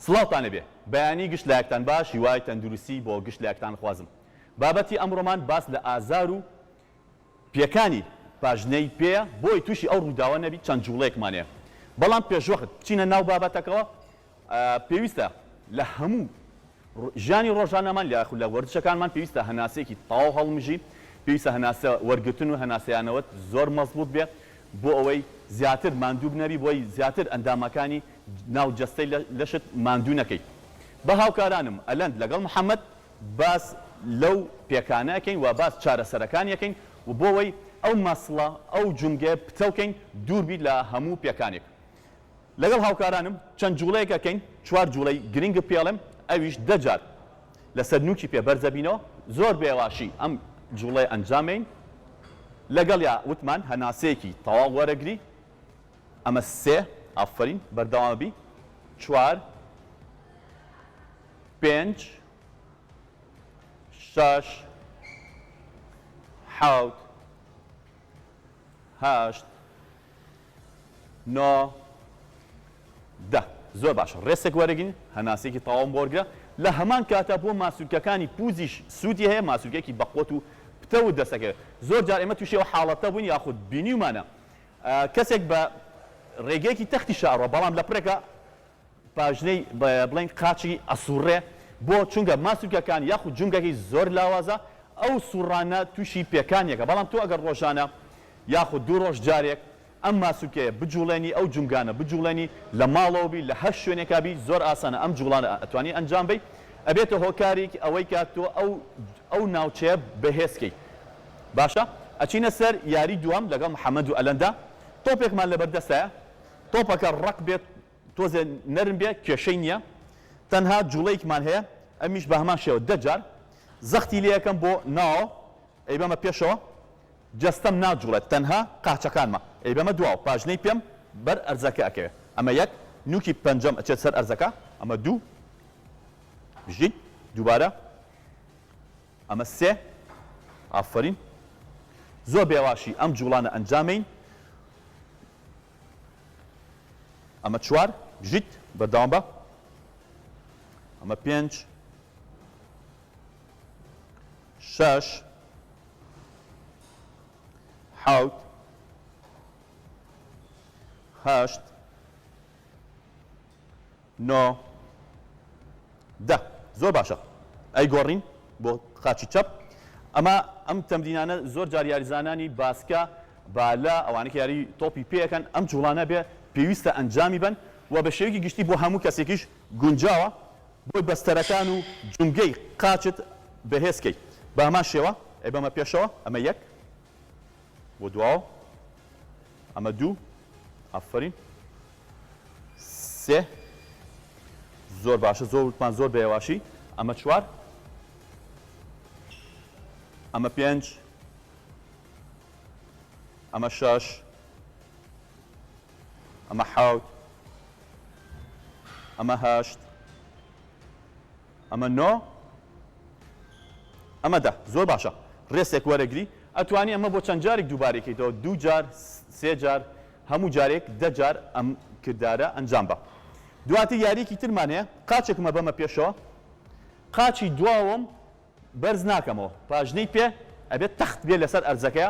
سڵاوتان لێبێ بەیانی گشت لایەکتان باش هیوای تەندروستی بۆ گشت لایەکتان خوازم بابەتی ئەمڕۆمان باس لە ئازار و پێکانی پاژنەی پێیە بۆی توشی ئەو ڕووداوە نەبی چەند جوڵەیەکمان هەیە بەڵام پێشوەخت بچینە ناو بابەتەکەوە پێویستە لە هەموو ژیانی ڕۆژانەمان یاخود لە وەرزشەکانمان پێویستە هەناسەیەکی تەواو هەڵمژی، پێویستە هەناسە وەرگرتن و هەناسەیانەوەت زۆر مەزبووت بێ بۆ ئەوەی زیاتر ماندوو نەبی بۆی زیاتر ئەندامەکانی ناو جەستەی لەشت ماندوو نەکەی. بە هاوکارانم ئەلەند لەگەڵ محەمەد باس لەو پێکانە ئەکەین و باس چارەسەرەکانی ئەکەین و بۆ ئەوەی ئەو مەسڵە ئەو جومگەیە پتەو کەین دوور بیت لە هەموو پێکانێک. لەگەڵ هاوکارانم چەند جوڵەیەک ئەکەین، چوار جوڵەی گرنگت پێ ئەڵێم، ئەویش دە جار لەسەر نوکی پێ بەرزەبینەوە، زۆر بە یەواشی ئەم جوڵەیە ئەنجام بەین، لەگەڵیا وتمان هەناسەیەکی تەواو وەرەگری، ئەمە سێ، ئافەرین بەردەوام بی، چوار، پێنج، شەش، حەوت، هەشت، نۆ، دە. زۆر باشە ڕێسێک وەرەگرین هەناسەیەکی تەواوم بۆ وەرگرە لە هەمان کاتا بۆ ماسولکەکانی پوزیش سوودی هەیە ماسولکەیەکی بەقوەت و پتەوت دەستەکەوێت زۆر جار ئێمە تووشی ئەو حاڵەتە بووین یاخود بینیومانە کەسێک بە ڕێگەیەکی تەختیشا ئەڕوا بەڵام لە پڕێکا پاژنەی بڵێین قاچی ئەسوڕێ بۆ چونکە ماسولکەکان یاخود جومگەکەی زۆر لاوازە ئەو سوڕانە توشی پێکانیەکە بەڵام تۆ ئەگەر ڕۆژانە یاخود دوو ڕۆژ جارێک ئەم ماسولکەیە بجوڵێنی ئەو جومگانە بجوڵێنی لە ماڵەوە بی لە هەر شوێنێکا بی زۆر ئاسانە ئەم جوڵانە ئەتوانی ئەنجام بەی ئەبێتە هۆکاریک ئەوەی کە تۆ ئەو ئەو ناوچەیە بەهێز کەی باشە ئەچینە سەر یاری دووەم لەگەڵ محمد و ئەلەندا تۆپێکمان لەبەر دەستایە تۆپەکە ڕەق بێت تۆزێ نەرم بێ کێشەی نیە تەنها جوڵەیکمان هەیە ئەمیش بە هەمان شێوە دە جار زەختی لێ ئەکەم بۆ ناوە ئەیبەمە پێشەوە جەستەم ناجوڵێت تەنها قاچەکانمە ئەیبەمە دواوە پاژنەی پێم بەر ئەرزەکە ئەکەوێ ئەمە یەک نوکی پەنجەم ئەچێت سەر ئەرزەکە ئەمە دوو بژیت دووبارە ئەمە سێ ئافەرین زۆر بێواشی ئەم جوڵانە ئەنجامەین ئەمە چوار بژیت بەردەوام بە ئەمە پێنج شەش حەوت هەشت نۆ دە زۆر باشە ئەیگۆڕین بۆ قاچی چەپ ئەمە ئەم تەمرینانە زۆر جار یاریزانانی باسکە بالە ئەوانەی کە یاری تۆپی پێ ئەکەن ئەم جوڵانە بێ پێویستە ئەنجامی بەن و بە شێوەیەکی گشتی بۆ هەموو کەسێکیش گونجاوە بۆی بەستەرەکان و جومگەی قاچت بەهێز کەی بە هەمان شێوە ئەیبەمە پێشەوە ئەمە یەک بۆ دواوە ئەمە دوو ئافەرین سێ زۆر باشە زۆر وتمان زۆر بەیەواشی ئەمە چوار ئەمە پێنج ئەمە شەش ئەمە حەوت ئەمە هەشت ئەمە نۆ ئەمە دە زۆر باشە ڕێسێک وەرەگری ئەتوانی ئەمە بۆ چەند جارێک دووبارەی کەیتەوە دوو جار سێ جار هەموو جارێک دە جار ئەم کردارە ئەنجام بە دواتر یاریەکی ترمان هەیە قاچێکم ئەبەمە پێشەوە قاچی دواوەم بەرز ناکەمەوە پاژنەی پێ ئەبێت تەخت بێ لەسەر ئەرزەکەیە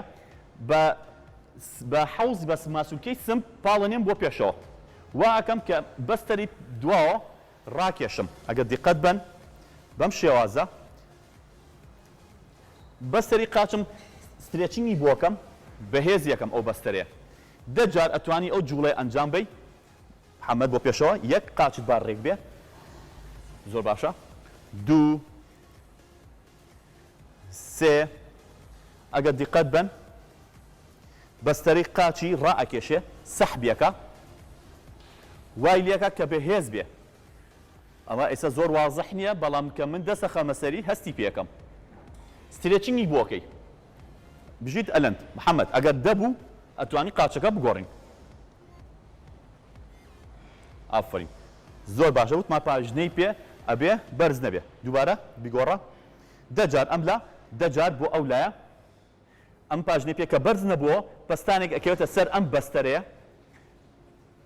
بە بە حەوز بە ماسولکەی سم پاڵەنێم بۆ پێشەوە وا ئەکەم کە بەستەری دواوە ڕاکێشم ئەگەر دیقەت بەن بەم شێوازە بەستەری قاچم stretching ی بۆکەم بەهێز یەکەم ئەو بەستەرەیە دە جار ئەتوانی ئەو جوڵەیە ئەنجام بەی محمد بۆ پێشەوە یەک قاچت با ڕێک بێ زۆر باشە دوو سێ ئەگەر دیقەت بەن بەستەرەی قاچی ڕائەکێشێ سەحبیەکە وای لێکا کە بەهێز بێ ئەوە ئێستا زۆر وازح نییە بەڵام کە من دەستە خەمە سەری هەستی پێکەم stretching ی بۆکەی بژیت ئەلەند محەممەد ئەگەر دەبوو ئەتوانی قاچەکە بگۆڕین ئافەرین زۆر باشە وتمان پاژنەی پێ ئەبێ بەرز نەبێ دووبارە بیگۆڕە دە جار ئەم لا دە جار بۆ ئەو لایە ئەم پاژنەی پێ کە بەرز نەبووە پەستانێک ئەکەوێتە سەر ئەم بەستەرەیە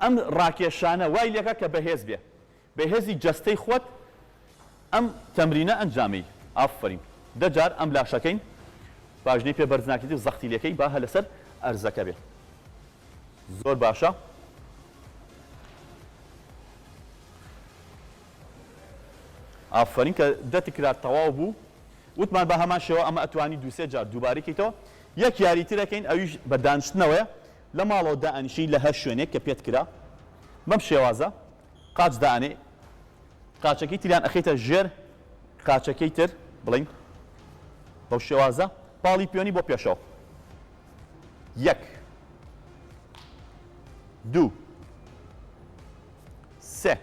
ئەم ڕاکێشانە وای لێکا کە بەهێز بێ. بە هێزی جەستەی خۆت ئەم تەمرینە ئەنجامەی. ئافەرین دە جار ئەم لاشەکەین پاژنەی پێ بەرز ناکەیت و زەختی لێکەی با هە لەسەر ئەرزەکە بێ. زۆر باشە. ئافەرین کە دە تکرار تەواو بوو وتمان بە هەمان شێوە ئەمە ئەتوانی دووسێ جار دووبارەی کەیتەوە یەک یاری ترەکەین ئەویش بە دانیشتنەوەیە لە ماڵەوە دائەنیشی لە هەر شوێنێک کە پێت کرا بەم شێوازە قاچ دائەنێ قاچەکەی تریان ئەخەیتە ژێر قاچەکەی تر بڵین بەو شێوازە پاڵی پێۆنی بۆ پێشەوە یەک دوو سێ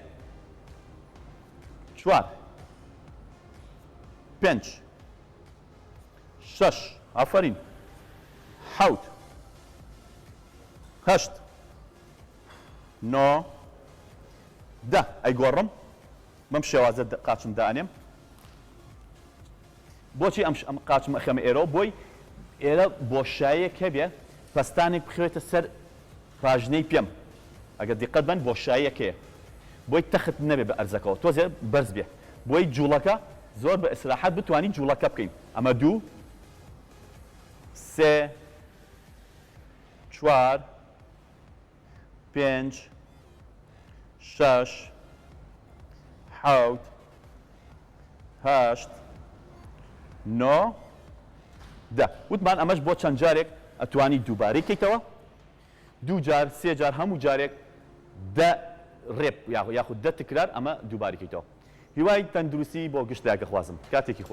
چوار پێنج شەش ئافەرین حەوت هەشت نۆ دە ئەیگۆڕم بەم شێوازە قاچم دائەنێم بۆچی ئەم ئەم قاچم ئەخەمە ئێرەوە بۆی ئێرە بۆشایەک هەبێ پەستانێک بخوێتە سەر پاژنەی پێم ئەگەر دیقەت بەن بۆشایەک هەیە بۆی تەخت نەبێ بە ئەرزەکەوە تۆزێ بەرز بێ بۆی جوڵەکە زۆر بە ئیسراحەت بتوانی جوڵەکە بکەین ئەمە دوو سێ چوار پێنج شەش حەوت هەشت نۆ دە وتمان ئەمەش بۆ چەند جارێک ئەتوانی دووبارەی کەیتەوە دوو جار سێ جار هەموو جارێک دە rep یاخود دە تکرار ئەمە دووباری کەیتەوە هیوای تەندروستی بۆ گشت لایەک ئەخوازم کاتێکی خۆش.